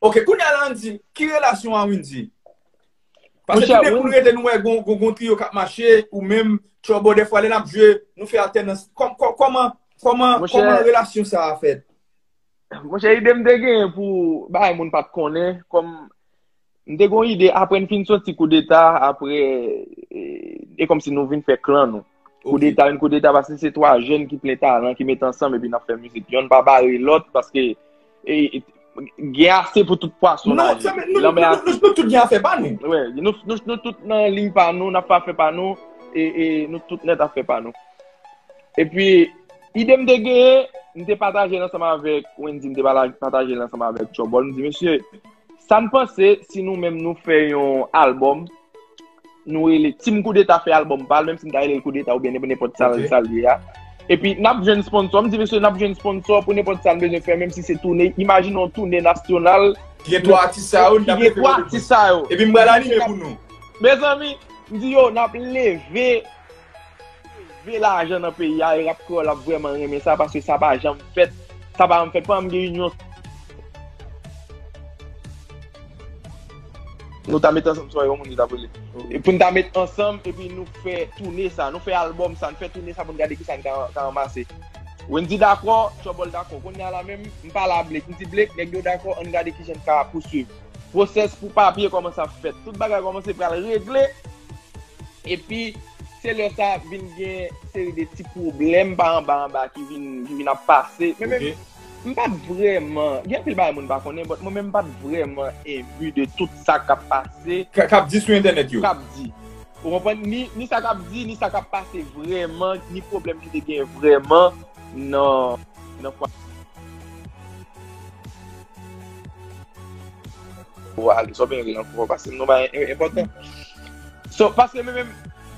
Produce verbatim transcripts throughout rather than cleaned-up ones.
Ok, kounye a la, ann di, ki relasyon a Wendy? Paske tout depi nou rete, nou wè gon, gon, gon triyo k ap mache, ou menm, Trouble, dèfwa lè n ap jwe, nou fè altènans. Kòm- kò- Kòman kòman kòman relasyon sa a fèt? Monchè, ide m te genyen pou bagay moun pa t konnen, kòm m te gon ide apre n fin soti koudeta, apre e, e kòmsi nou vin fè klan nou. Koudeta, yon koudeta, paske se twa jèn ki plen talan, ki met ansanm epi n ap fè mizik. Yonn pa bare lòt, paske e, e, gen ase pou tout pwason Non, naje. sa, men nou, Lanmè nou, a nou, nou tout gen afè pa nou. Wè, nou, nou, nou tout nan liy pa nou, n ap fè afè pa nou, e, e nou tout nèt afè pa nou. Epi, ide m te genyen, m te pataje l ansanm avèk Wendy, m te pala- pataje l ansanm avèk Trouble. M di, mesye, sa n panse si nou menm nou fè yon albòm, nou rele Team Koudeta fè albòm pa l, menm si n ta rele l Koudeta oubyen nenpòt sa l- Ok. sa l ye a. Epi, n ap jwenn sponsò. M di, mesye, n ap jwenn sponsò pou nenpòt sa n bezwen fè, menm si se toune. Imajine yon toune nasyonal Ki gen twa atis sa yo, n ki ap gen leve twa yo depi. Atis sa yo. Epi m pral anime pou nou. Mezanmi, m di yo, n ap leve, leve lajan nan peyi a, e rap kreyòl ap vrèman renmen sa, paske sa pa janm fèt. Sa pa janm fèt, pa janm gen inyon. Nou ta met ansanm, swa yon moun ki ta brele. E pou n ta met ansanm, epi nou fè toune sa, nou fè albòm sa, nou fè toune sa pou n gade kisa n ka, ka ranmase. Wendy dakò, Trouble dakò. Kounye a la menm, m pale a Blake, m di Blake, nèg yo dakò, ann gade kijan n ka pouswiv. Pwosès pou papye kòmanse ap fèt. Tout bagay kòmanse pral regle. Epi, se lè sa vin gen seri de ti pwoblèm pa anba anba ki vin, ki vin ap pase. Men menm, Ok. m pa t vrèman, gen anpil bagay moun pa konnen, but mwen menm m pa t vrèman enbi de tout sa k ap pase, Ka- K ap di sou entènèt yo. K ap di. Ou konprann? Ni, ni sa k ap di, ni sa k ap pase vrèman, ni pwoblèm ki te gen vrèman nan, nan kwa. Ou ale, sa w byen rele ankò, paske m nan bagay en- enpòtan. So, paske mwen menm,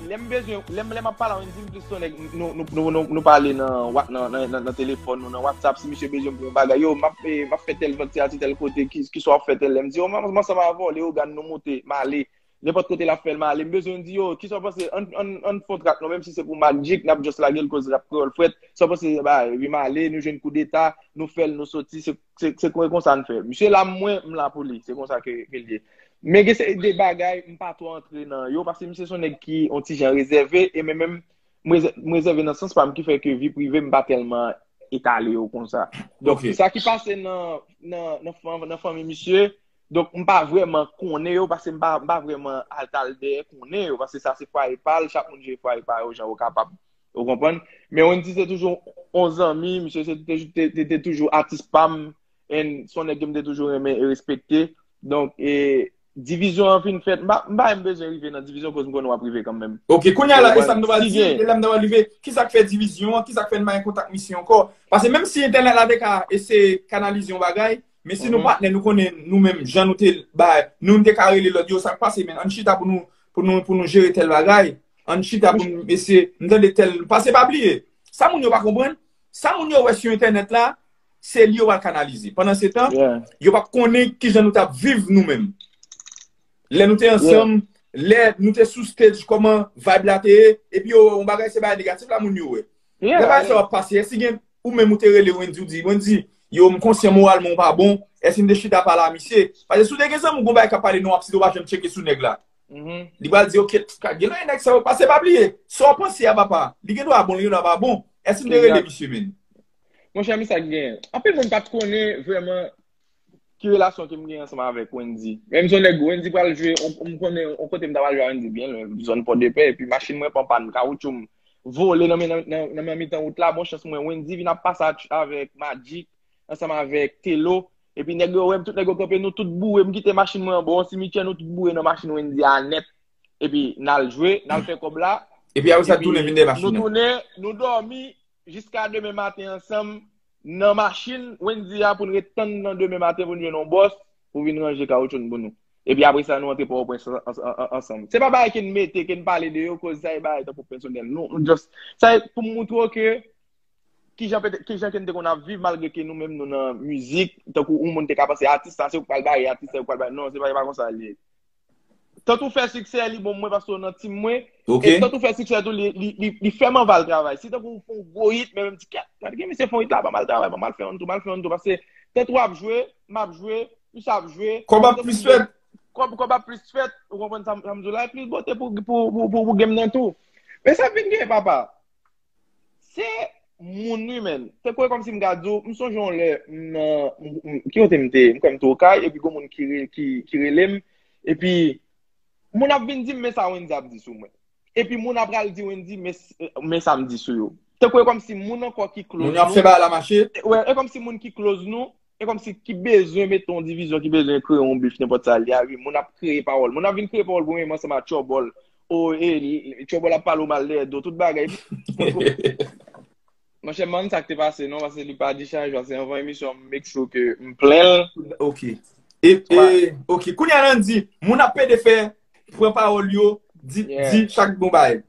lè m bezwen, lè m, lè m ap pale a Wendy, m plis yon nèg, nou, nou, nou, nou, nou pale nan, wa- nan, nan, nan, nan telefòn, nou nan WhatsApp, si misye bezwen pou yon bagay, yo, m ap, eh, m ap fè tèl vant, se a ti tèl kote, ki, ki swa w ap fè tèl, lè m di, yo, m, m ansanm avè w, Leogane, nou moute, m ale. Nenpòt kote l ap fè l, m ale. M bezwen di, yo, kisa w panse? Ann, ann, ann fè yon trak, non, menm si se pou Magic, n ap just lage l, koz rap kreyòl frèt. Sa w panse, ba, epi m ale, nou jwenn koudeta, nou fè l, nou soti, se, se, se konsa n fè. Misye la, mwen, m la pou li. Se konsa ke, ke l ye. Men gen seri de bagay, m pa twò antre nan yo, paske misye se yon nèg ki yon ti jan rezève, e men menm, m rezè- m rezève nan sans pa m, ki fè ke vi prive m pa tèlman etale yo konsa. Donk, Ok. Sa ki pase nan, nan, nan, fan- nan fanmi misye, donk, m pa vrèman konnen yo, paske m pa, m pa vrèman al t al dèyè konnen yo, paske sa se fwaye pa l, chak moun jere fwaye pa yo jan yo kapab. Ou konprann? Men Wendy se toujou yon zanmi, misye se te, te, te, te toujou atis pa m, and se yon nèg ke m te toujou renmen e respekte. Donk, e, divizyon an fin fèt, m pa, m pa menm bezwen rive nan divizyon, koz m konnen w ap rive kanmenm. Ok, kounye a la, e Konprann? sa m ta pral Si di, gen. e la m ta pral rive, ki sa k fè divizyon an, ki sa k fè n pa gen kontak misye ankò? Paske menm si entènèt la te ka eseye kanalize yon bagay, men si nou Mhm. patnè, nou konnen nou menm, jan nou te bay, nou, nou te ka rele lòt, yo, sa k pase, men ann chita pou nou, pou nou, pou nou jere tèl bagay, ann chita pou nou eseye, m tande tèl, paske pa bliye, sa moun yo pa konprann, sa moun yo wè sou entènèt la, se li yo pral kanalize. Pandan se tan, Yeah. yo p ap konnen kijan nou t ap viv nou menm. Lè nou te ansanm, lè nou te sou stage, kòman vibe la te ye, epi yo wè yon bagay se bagay negatif la moun yo wè. Yeah, Lè bagay sa w ap pase, èske gen ou menm ou te rele Wendy, ou di, Wendy, yo, m konsyan moralman ou pa bon, èske m te chita pale a misye? Paske si w te gen zanmi w gon bagay k ap pale nan w ap site w pa janm tcheke sou nèg la. Mhm. Li pral di, ok, ka gen lè nèg sa yo pase pa bliye. Sa w panse a papa, li gen dwa bon, li gen dwa pa bon. Èske m te rele Exact. Misye men? Monchè, men sa k genyen. Anpil moun pa t konnen vrèman ki relasyon ke m gen ansanm avèk Wendy. Menm si yon nèg Wendy pral jwe, on- m konnen yon kote m ta pral jwe a Wendy byen lwen, zòn Pòdepè, epi machin mwen pran pàn, kawoutchou m vole nan, nan, nan, nan mitan wout la, bon chans mwen, Wendy vin ap pase a- avèk Magic, ansanm avèk Telo, epi nèg yo wè m, tout nèg yo kanpe, nou tout boure, m kite machin mwen anba yon simityè, nou tout boure nan machin Wendy a nèt, epi n al jwe, n al fè kòb la, Epi apre sa, tounen vin dèyè machin nou nan. Tounen, nou dòmi jiska demen maten ansanm nan machin, Wendy a pou n ret tann nan demen maten pou n jwenn yon bòs pou vin ranje kawoutchou n pou nou. Epi apre sa, nou antre Pòtoprens an- an- an- ansanm. Se pa bagay ke n mete, ke n pale de yo, koz sa e bagay tankou pèsonèl. Nou, nou just, sa e pou m moutre w ke kijan pete- kijan ke n te konn ap viv, malgre ke nou menm nou nan mizik, tankou yon moun te ka panse atis sa se ou k pral bare, atis sa ou k pral bare. Non, se pa, se pa konsa l ye. Tankou fè siksè, li bon mwen paske w nan tim mwen. Ok. E tankou fè siksè tou, li, li, li, li fè m anvi al travay. Si tankou w fè yon gwo hit, men menm di, kèt, gade gen misye fè yon hit la, ban m al travay, ban m al fè yon tou, ban m al fè yon tou. Paske tankou w ap jwe, m ap jwe, misye ap jwe. Kòb ap plis fèt. Kòb, kòb ap plis fèt, ou konprann sa m sa m di w la, e plis bote pou, pou, pou, pou, pou game nan tou. Men sa vin gen, papa. Se moun wi, menn. Te kwè kòmsi m ka di w, m sonje yon lè, m nan, m- m- ki kote m te, m kwè m te okay, epi gon moun ki re- ki ki rele m, epi moun ap vin di m, men sa Wendy ap di sou mwen. Epi moun ap pral di Wendy, men s- men sa m di sou yo. Te kwè kòmsi moun ankò ki close nou. Moun yo ap fè bagay la mache. Wè, e kòmsi moun ki close nou, e kòmsi ki bezwen mete yon divizyon, ki bezwen kreye yon bif, nenpòt sa l ye a, wi. Moun ap kreye pawòl. Moun ap vin kreye pawòl pou mwen ansanm ak Tchòbòl. O, e, li- Tchòbòl ap pale w mal dèyè do, tout bagay. Monchè, m pa konn sa k te pase non, paske li pa di chak jou, se anvan emisyon, m make sure ke m plen l. Ok. E, e, ok. Kounye a, Landy, moun ap pede fè pran pawòl yo, di, di chak bon bagay.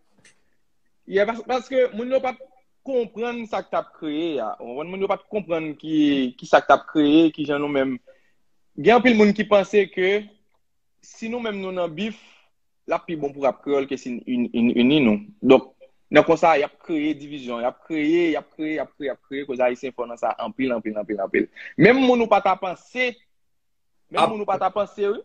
Yeah, pas- paske moun yo pa t konprann sa k t ap kreye a. Ou konprann? Moun yo pa t konprann ki, ki sa k t ap kreye, ki jan nou menm. Gen anpil moun ki panse ke si nou menm nou nan bif, l ap pi bon pou rap kreyòl ke si n ini nou. Donk, nan konsa, y ap kreye divizyon, y ap kreye, y ap kreye, y ap kreye, y ap kreye, koz ayisyen fò nan sa anpil, anpil, anpil, anpil. Menm moun ou pa ta panse, menm moun ou pa ta panse, wi,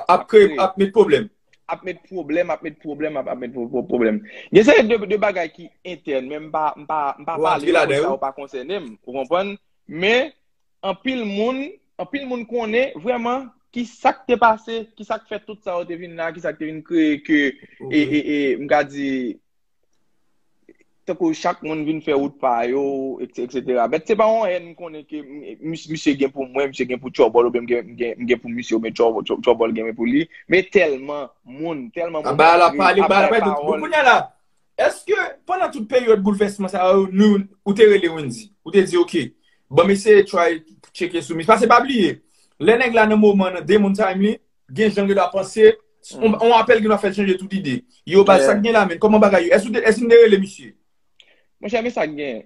ap kreye, ap met pwoblèm. Ap met pwoblèm, ap met pwoblèm, ap, ap met pwo- pwo- pwoblèm. Gen seri de, de bagay ki entèn, men m pa, m pa, m pa pale yo, sa yo pa konsène m, ou konprann? Men, anpil moun, anpil moun konnen vrèman ki sa k te pase, ki sa k fè tout sa yo te vin la, ki sa k te vin kreye ke, e, e, e, m ka di, tankou chak moun vin fè wout pa yo, et- etsetera. But se pa yon hèn m konnen ke m- mis- misye gen pou mwen, misye gen pou Tchòbòl, oubyen m gen, m gen, m gen pou misye, oubyen Tchòbòl, Tchò- Tchòbòl gen pou li. Men tèlman moun, tèlman moun ap pale, ap bay pawòl. Kounye a la, èske pandan tout peryòd boulvèsman sa yo, nou, ou te rele Wendy? Ou te di, "Ok, ban m eseye try tcheke sou misye." Paske pa bliye, lè nèg la nan moman nan, de moun time li, gen jan gen dwa panse, on, on apèl gen dwa fè l chanje tout ide. Yo, baz, sa k gen la, menn? Kòman bagay yo? Èske ou te- èske m te rele misye? Monchè, men sa k gen.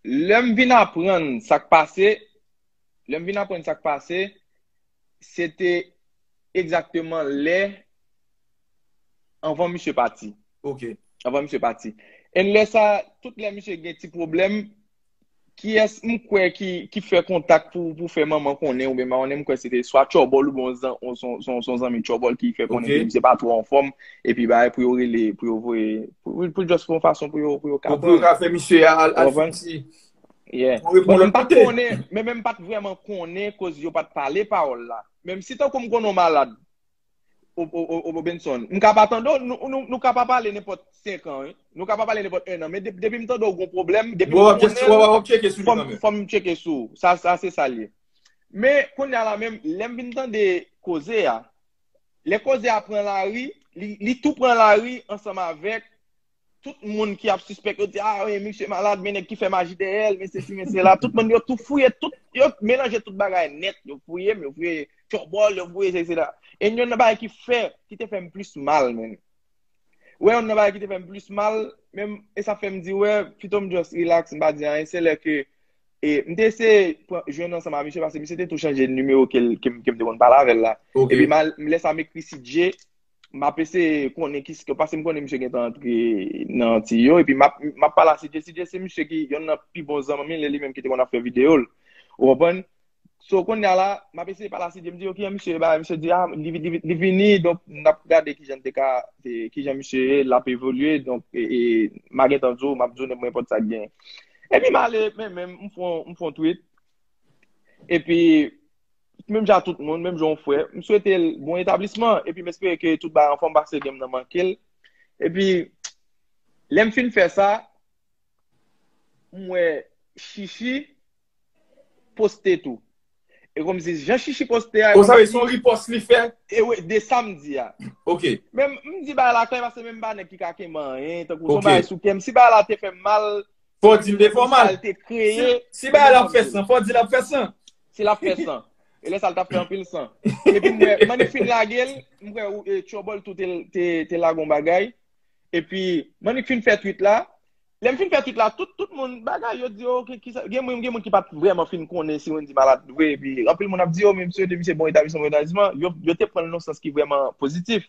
Lè m vin aprann sa k pase, lè m vin aprann sa k pase, se te egzakteman lè anvan misye pati. Ok. Anvan misye pati. And lè sa, tout lè misye gen ti pwoblèm, kiyès m kwè ki, ki fè kontak pou, pou fè manman konnen, oubyen pa konnen, m kwè se te swa Tchòbòl oubyen yon zan- yon- son, son, son zanmi Tchòbòl ki fè konnen ke misye pa twò anfòm, epi bagay pou yo rele, pou yo voye, pou, pou just fè yon fason pou yo, pou yo ka pran. Pou yo ka fè misye a al, al fè ti. Yeah. Bon, m pa t konnen, men, men m pa t vrèman konnen koz yo pa t pale pawòl la. Menm si tankou m konnen w malad, o, o, o, o Benson. M ka pa tande w, nou, nou, nou ka pa pale nenpòt senk an, wi. Nou ka pa pale nenpòt en an. Men de- depi m tande w gon pwoblèm, depi m konnen, fò m, fò m tcheke sou w. Sa, sa se sa l ye. Men kounye a la menm, lè m vin tande koze a, lè koze a pran lari, li, li tou pran lari ansanm avèk tout moun ki ap sispèk yo di, "Ah, wi, misye malad, men nèg ki fè maji dèyè l, men sesi, men sela." Tout moun yo tou fouye, tout, yo melanje tout bagay nèt. Yo fouye m, yo fouye Tchòbòl, yo fouye sesi la. E youn nan bagay ki fè, ki te fè m plis mal, menn. Wè, youn nan bagay ki te fè m plis mal, menm, e sa fè m di, wè, pito m just relax, m pa di anyen, se lè ke, e, m te eseye pran- jwenn ansanm ak misye, paske misye te tou chanje nimewo ke l- ke m ke m te konn pale avè l la. Ok. Epi m al- lè sa m ekri C J, m ap eseye konnen ki, paske m konnen misye gentan antre nan Antiy yo, epi m ap, m ap pale a C J, C J se misye ki, youn nan pi bon zanmi m, li menm ki te konn ap fè videyo l. Ou konprann? So, kounye a la, m ap eseye pale a C J, m di, "Ok, an misye, ba, misye di, ah, li, li, li vini, donk, n ap gade kijan n te ka, e, kijan misye ye, l ap evolye, donk, e, e, m a gentan di w, m ap di w nenpòt sa k genyen." Epi m ale, men, men, m fè yon- m fè yon tweet, epi, menm jan tout moun, menm jan yon frè, m swete l bon etablisman, epi m espere ke tout bagay anfòm, paske gen m nan manke l. Epi, lè m fin fè sa, m wè Chichi poste tou. E kòmsi jan Chichi poste a, e kòmsi se yon ripòs li fè? E wi, de sa m di a. Ok. Men m di bagay la klè, paske menm pa nèg ki ka kenbe anyen, tankou se yon bagay sou kè m. Si bagay la te fè m mal, fò di m te fè w mal. Sa l te kreye, si bagay la ap fè san, fò di l ap fè san. Si l ap fè san. E lè sa l t ap fè anpil san. Epi m wè, Mannik fin lage l, m wè, e, Tchòbòl tou te, te, te lage yon bagay. Epi, Mannik fin fè tweet la. Lè m fin fè tweet la, tout, tout moun, bagay, yo di, "Oh, ki, ki sa?" Gen moun, gen moun ki pa t vrèman fin konnen si Wendy malad vre. Epi, anpil moun ap di, "Oh, men misye, misye bon etablisman, bon etablisman." Yo, yo te pran l nan sans ki vrèman pozitif.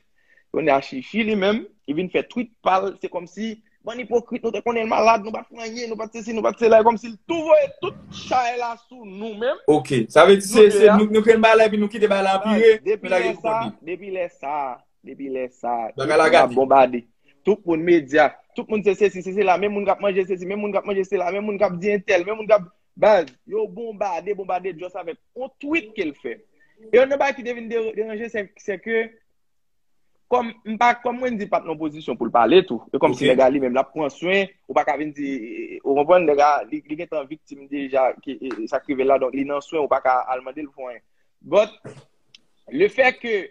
Kounye a, Chichi li menm, li vin fè tweet pa l, se kòmsi bann ipokrit, nou te konnen l malad, nou pa t fè anyen, nou pa t sesi, nou pa t sela, e kòmsi l tou voye tout chay la sou nou menm. Ok, sa vle di se nou, nou kre bagay la epi nou kite bagay la anpire, depi lè sa, depi lè sa, depi lè sa, tout moun ap bonbade. Tout moun medya, tout moun se sesi, se sela, menm moun k ap manje sesi, menm moun k ap manje sela, menm moun k ap di entèl, menm moun k ap, baz, yo bonbade, bonbade just avèk yon tweet ke l fè. E yon nan bagay ki te vin deranje, se ke kòm m pa, kòm Wendy pa t nan pozisyon pou l pale tou, e kòmsi nèg la li menm l ap pran swen, ou pa ka vin di, ou konprann, nèg la li, li gentan viktim deja, ki, sa k rive l la, donk li nan swen, ou pa ka al mande l pou anyen. But le fait que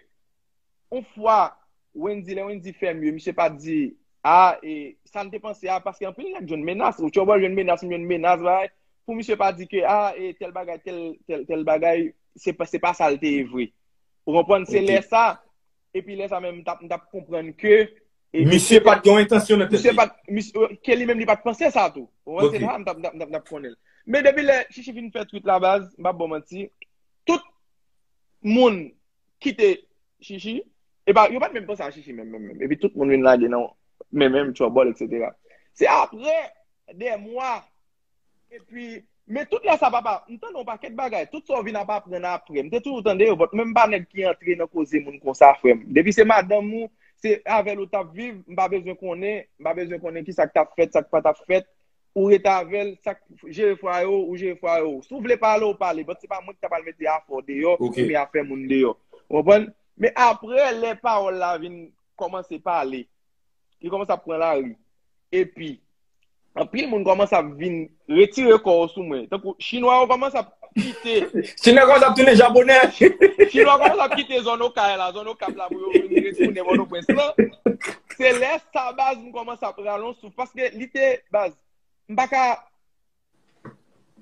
yon fwa Wendy, lè Wendy fè mye, misye pa t di, a, e, sa n te panse a, paske anpil nèg jwenn menas, ou Tchòbòl jwenn menas, m jwenn menas, bagay, pou misye pa di ke, a, e, tèl bagay, tèl, tèl, tèl bagay, se pa, se pa sa l te ye vre. Ou konprann? Se lè sa, epi lè sa menm, m t ap, m t ap konprann ke, e, misye pa t gen yon entansyon nan tèt li. Misye pa t, misye, ke li menm li pa t panse sa tou. Ou konprann? Se la m t ap, m t ap, m t ap konnen l. Men depi lè Chichi fin fè tweet la, baz, m p ap ba w manti, tout moun kite Chichi. E pa, yo pa t menm panse a Chichi menm, menm, menm. Epi tout moun vin lage nan men, menm, Tchòbòl, etsetera. Se apre de mwa, epi, men tout lè sa, papa, m tande yon pakèt bagay. Tout sa w vin ap aprann apre. M te toujou tande yo, but mwen m pa nèg ki antre nan koze moun konsa, frè m. Depi se madanm ou, se avè l ou t ap viv, m pa bezwen konnen, m pa bezwen konnen kisa k t ap fèt, sa k pa t ap fèt. Ou rete avè l, sa k jere fwaye w, ou jere fwaye w. Si w vle pale, ou pale. But se pa mwen ki ta pral mete afè w deyò, oubyen afè moun deyò. Ou konprann? Men apre, lè pawòl la vin kòmanse pale, li kòmanse ap pran lari. Epi, anpil moun kòmanse ap vin retire kò yo sou mwen. Tankou, Chinwa yo kòmanse ap kite. Chinwa kòmanse ap tounen Japonè. Chinwa kòmanse ap kite zòn Okay la, zòn Okap la, pou yo vin retounen Pòtoprens lan. Se lè sa, baz, m kòmanse ap rale yon souf. Paske li te, baz, m pa ka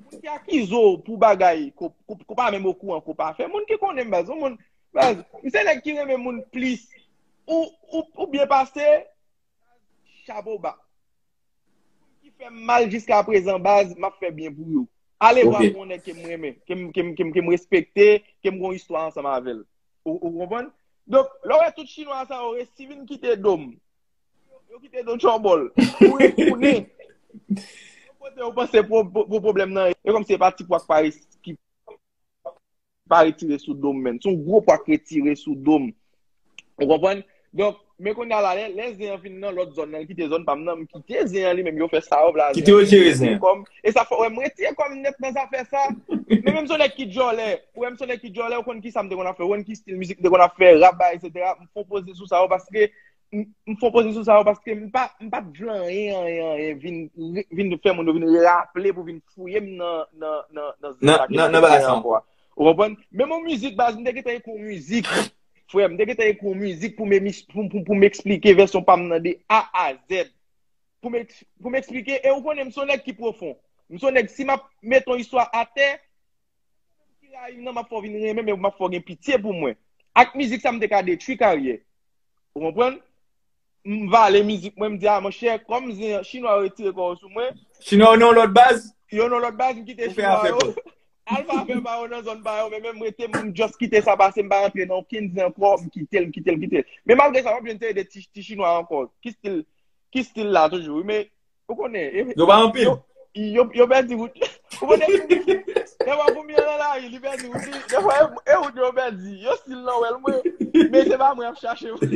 moun ki akize w pou bagay ke w pa menm okouran ke w pa fè. Moun ki konnen m, baz, yon moun, baz, m se nèg ki renmen moun plis. Ou, ou, ou byen pase, chapo ba. Moun ki fè m mal jiskaprezan, baz, m ap fè byen pou yo. Ale vwa pou yon nèg ke m renmen, ke m, ke m, ke m, ke m respekte, ke m gen yon istwa ansanm avè l. Ou, ou konprann? Donk, lè w wè tout Chinwa sa yo resi vin kite do m, yo kite do Tchòbòl pou retounen yon kote yo panse pou, pou, pou pwoblèm nan ye. E kòmsi se pa ti pwa k pa res-, ki pa retire sou do m, menm. Se yon gwo pwa k retire sou do m. Ou konprann? Donk, men kounye a la, lè, lè zen an fin nan lòt zòn nan, l kite zòn pa m nan, m kite zen an li menm, yo fè sa yo vle a zen an. Kite yo jere zen an. E sa fè w wè m retire kò m nèt nan zafè sa. Men menm si w nèg ki djòlè, ou wè m si w nèg ki djòlè, ou konn kisa m te konn ap fè, ou konn ki stil mizik m te konn ap fè, rap, bagay, etsetera. M fè yon poze sou sa yo paske, m, m fè yon poze sou sa yo paske m pa, m pa t vle anyen, anyen, anyen, vin, vin fè moun yo vin raple pou vin fouye m nan, nan, nan, nan zen sa ke m te fè ankò a. Ou konprann? Menm yon mizik, baz, m te gentan ekri yon mizik. Frè m, m te gentan ekri yon mizik pou m, pou, pou, pou m eksplike vèsyon pa m nan de A a Z. Pou m, pou m eksplike, e ou konnen m se yon nèg ki pwofon. M se yon nèg, si m ap mete yon istwa atè, ki rayi m nan, m ap fè w vin renmen, men m ap fè w gen pitye pou mwen. Ak mizik sa, m te ka detwi karyè. Ou konprann? M vale mizik mwen, m di, a, monchè, kòm zen Chinwa yo retire kò yo sou mwen. Chinwa yo nan yon lòt baz? Yo nan yon lòt baz, m kite Chinwa yo. Al fè afè pa yo nan zòn pa yo, men menm rete, m just kite sa pase, m pa rantre nan okenn zen ankò, m kite l, m kite l, m kite l. Men malgre sa, m ap jwenn seri de ti, ti Chinwa ankò. Ki stil, ki stil la toujou, wi, men ou konnen. Yo pa anpil. Yo, yo, yo pèdi wout. Ou konnen, dèfwa pou m nan lari, li pèdi wout li. Dèfwa e, e wout yo pèdi. Yo stil nan wè l, mwen. Men se pa mwen ap chache wout.